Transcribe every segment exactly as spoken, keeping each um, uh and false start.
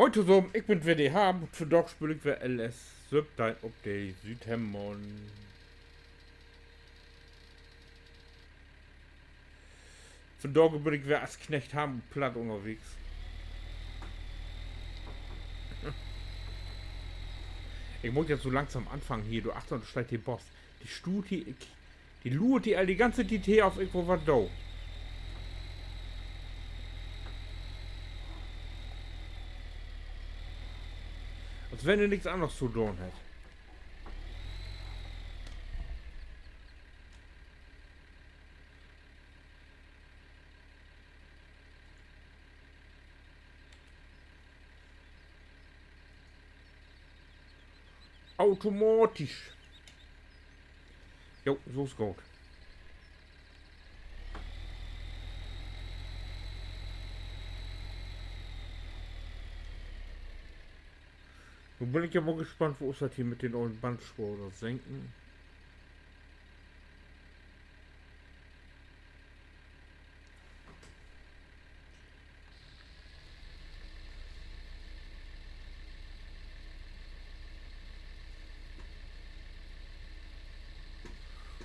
Moin tosamen, ik bün weer de Harm un vandaag speel ik weer L S söventeihn op de Südhemmern. Vandaag bün ik weer as Knecht Harm op Platt ünnerwegens. Ik mutt nu so langsam anfangen hier, dor achtern steiht de Boss. De stuurt hier, ik, de luert hier al de ganze Tiet her, of ik woll wat do. As wenn he nix anners to doon hett. Automatisch. Jo, so is goot. Nu bün ik ja mal gespannt, wo is dat hier mit den ollen Bandspoor, dat Senken?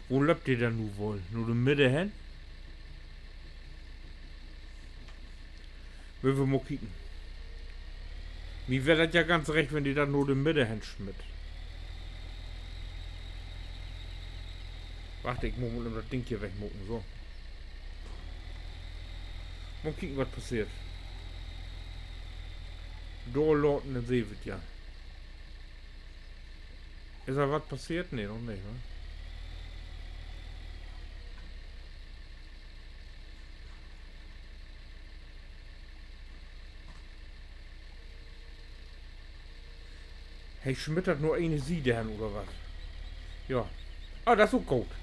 Wo löppt de denn nu woll? Na de Midde hen? Wüllt wi mal kieken. Mi weer dat ja ganz recht, wenn de dat na de Midde hen smitt. Wacht, ik mutt mal even dat Ding hier wegmaken, so. Mal kieken, wat passeert. Dor laten, denn sehn wi dat ja. Is dor wat passeert? Nee, noch nich, wa? He smitt dat na ene Siede hen, oder wat? Ja. Ah, dat is ok goot.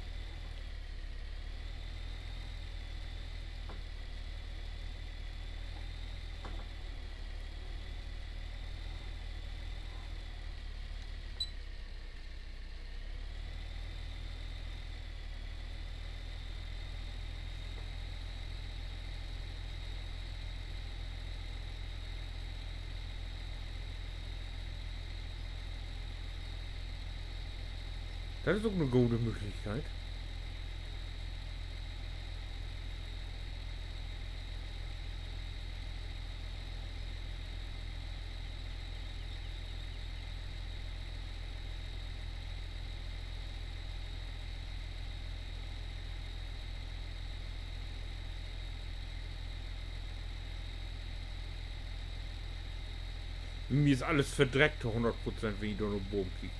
Dat is ok 'ne gode Mööglichkeit. Mi is allens verdreckt to hunnert Prozent, wenn ik dor na boven kiek.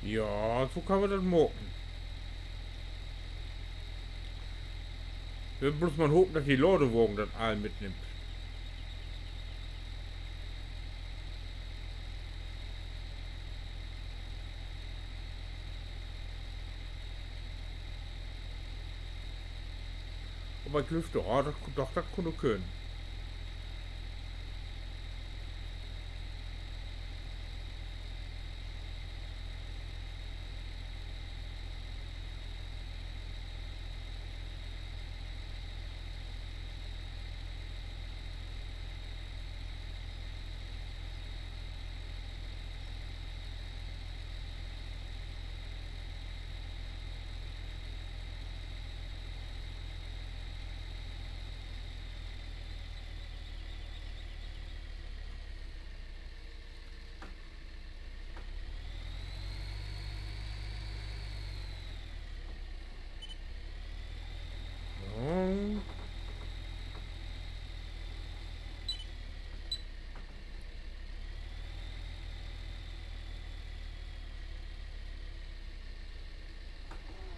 Ja, so kann man dat maken. Wi wüllt bloots mal hopen, dat de Ladewagen dat all mitnimmt. Aver ik glööv doch, ah, dat, doch, dat kunn ok könen.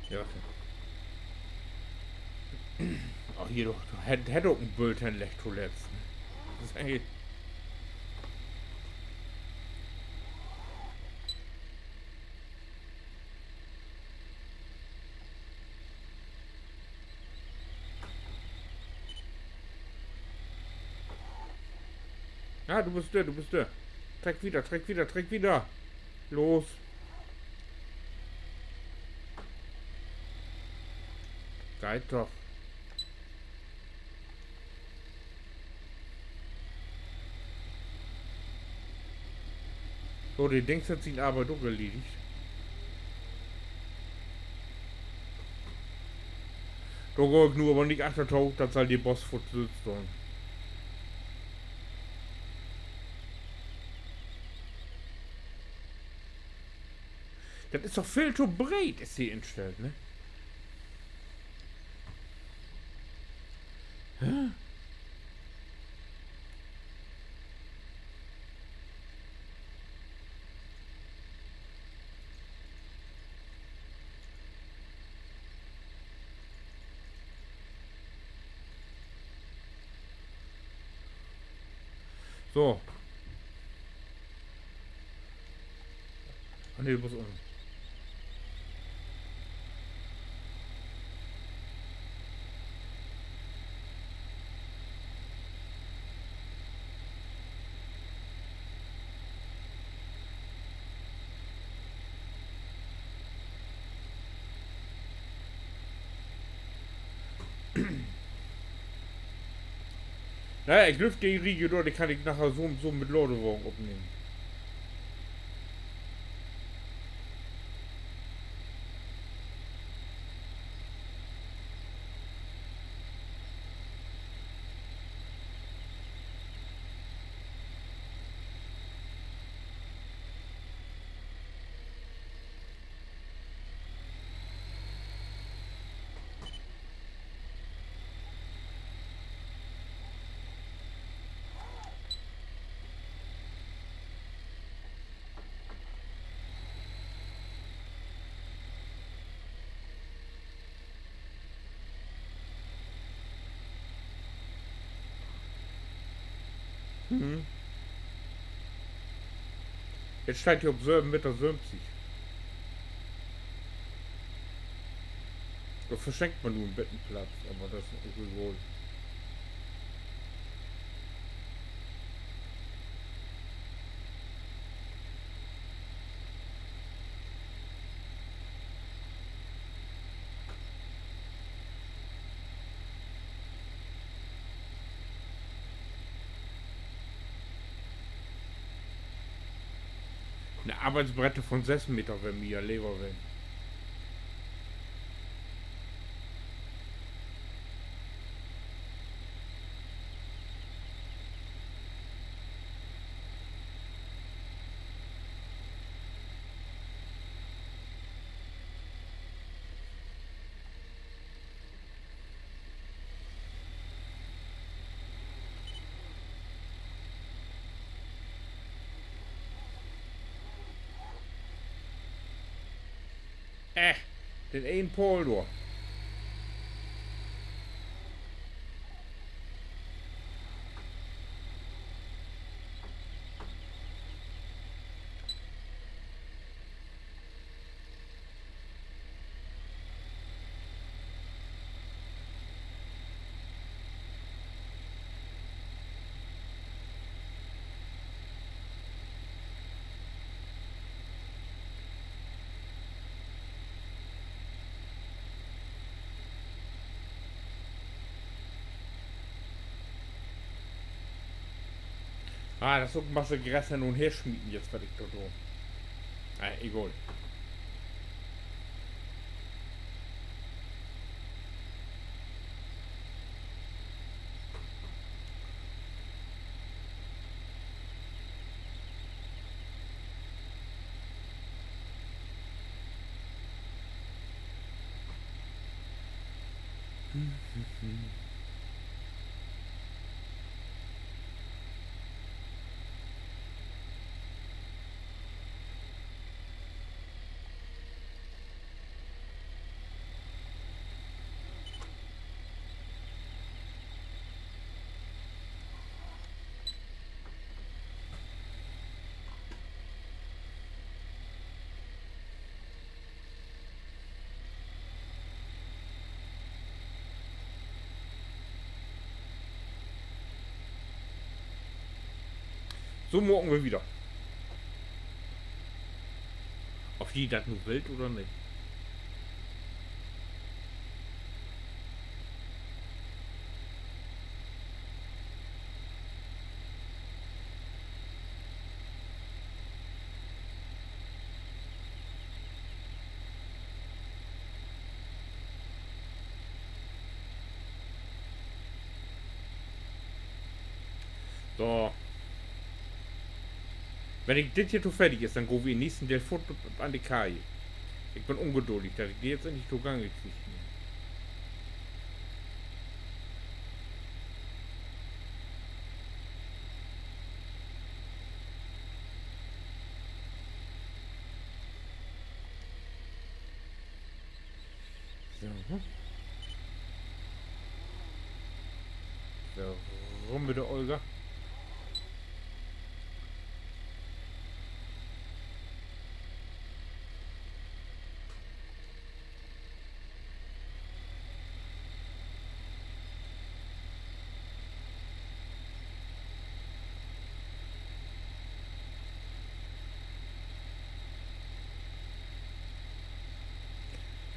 Ja, okay. Oh, hier doch, doch, hett, hett ok en Bült henleggt toletzt, ne? Dat is egentlich Ja, du büst dör, du büst dör. Treck wieder, treck wieder, treck wieder. Los. Geiht doch. So, de Dings hett sien Arbeit ok erledigt. Dor gah ik nu aver nich achter to, dat sall de Boss foorts sülvst doon. Dat is doch veel to breet, is de instellt, ne? Hä? So. Ah, nee, du musst um. Na ja, ik glööv, de Riege dor, de kann ik naher so, so mit Ladewagen opnehmen. Hm. Jetzt steiht he op söven Meter söventig. Dor verschenkt man nu en beten Platz, aver dat is ok egal. En Arbeitsbrett von söss Meter weer mi ja lever ween. Äh, den enen Paul dor. Ah, dat is ok en Masse Gras hen un her smieten jetzt, wat ik dor do. Ah, egal. So maken wi wieder. Of ji dat nu wüllt oder nich. So. Wenn ik dit hier to fertig is, denn gah wi in'n neegsten Deel foort an de Kaaj. Ik bün ungedullig, dat ik de jetzt endlich togangen krieg. So. So, rüm mit de Olga.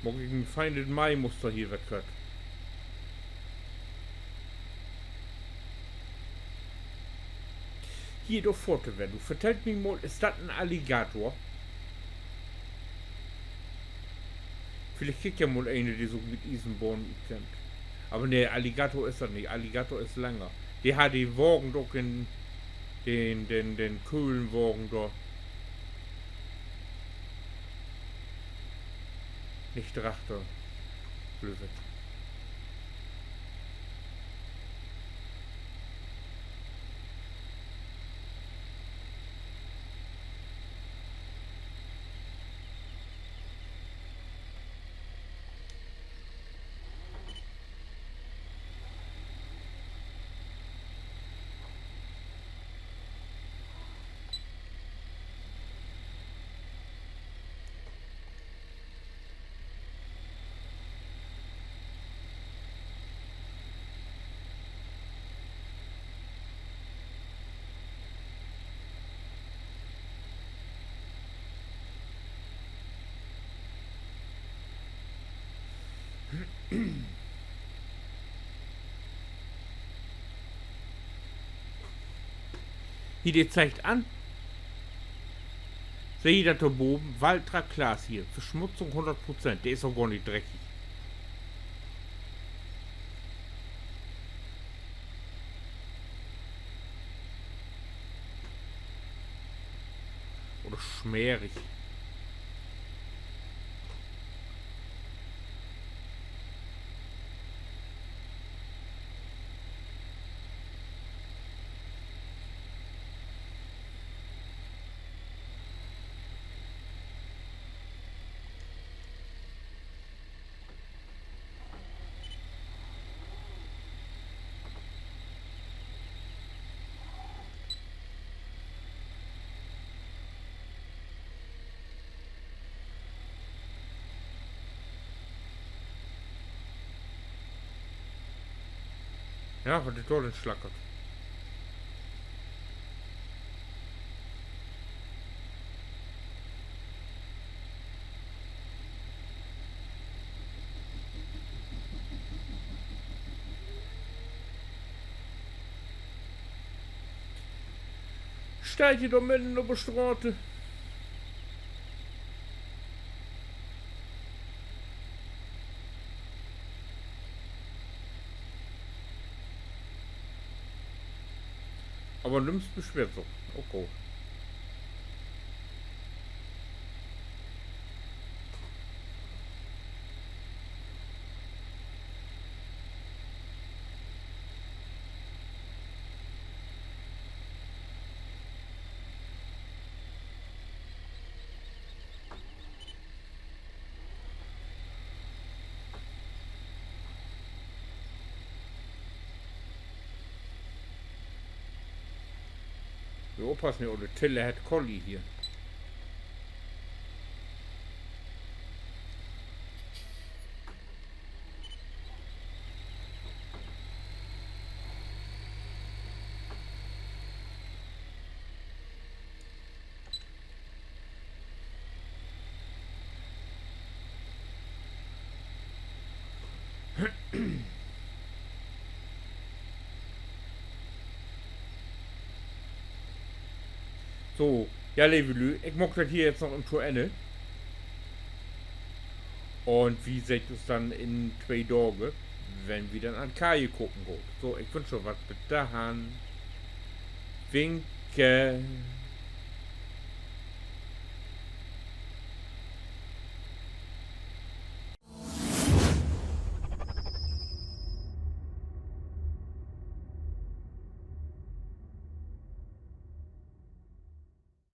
Maak ik mi fein dat Maimuster hier weer kört. Hier, dor fohrt de weer. Du, vertellt mi mal, is dat en Alligator? Villicht krieg ik ja mal een, de sik mit Iesenbahnen utkennt. Aver nee, Alligator is dat nich. Alligator is länger. De harr de Wagen ok in den, den, den Köhlenwagen dor. Nich drachter, glööv ik. Hier, de zeigt an. Seht ji dat dor boven? Waltra Klaas hier. Verschmutzung hunnert Prozent. De is ok gor nich dreckig. Oder smerig. Ja, wat is dor denn slackert? Steiht hier doch midden op de Straat. Aver nüms besweert sik. Okay. Wi oppassen, de ole Tille hett Kolli hier. So, ja, leve Lüüd, ik maak dat hier jetzt noch even to Enne. Un wi seht us denn in twee Daag, wenn wi denn an Kaje kopen gaht. So, ik wünsch jo wat, bit dorhen. Winke.